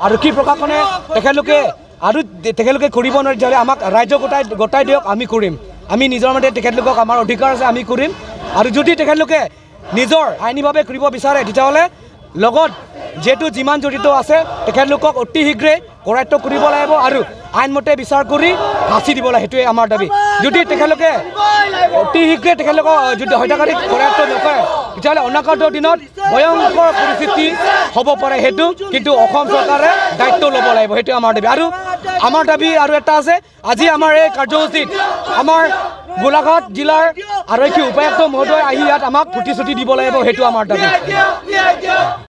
আৰক্ষী প্ৰশাসনে তেখেতলোকে আৰু তেখেতলোকে কৰিব নোৱাৰে, তেতিয়াহ'লে আমাক ৰাজ্য গোটাই দিয়ক, আমি কৰিম। আমি নিজৰ মতে তেখেতলোকক আমাৰ অধিকাৰ আছে, আমি কৰিম। আৰু যদি তেখেতলোকে নিজৰ আইনীভাৱে কৰিব বিচাৰে, তেতিয়াহ'লে লগত যিহেতু যিমান জড়িত আছে তেখেতলোকক অতি শীঘ্ৰে কৰায়ত্ব কৰিব লাগিব আৰু আইনমতে বিচাৰ কৰি ফাঁচি দিব লাগে, সেইটোৱে আমাৰ দাবী। যদি তেখেতলোকে অতি শীঘ্ৰে তেখেতলোকক যদি হত্যাকাৰীক কৰায়ত্ব নকৰে, তেতিয়াহ'লে অনাগত দিনত ভয়ংকৰ পৰিস্থিতি হ'ব পাৰে। সেইটো কিন্তু অসম চৰকাৰে দায়িত্ব ল'ব লাগিব, সেইটোৱে আমাৰ দাবী। আৰু আমাৰ দাবী আৰু এটা আছে, আজি আমাৰ এই কাৰ্যসূচীত আমাৰ গোলাঘাট জিলাৰ আৰক্ষী উপায়ুক্ত মহোদয় আহি ইয়াত আমাক প্ৰতিশ্ৰুতি দিব লাগিব, সেইটো আমাৰ দাবী।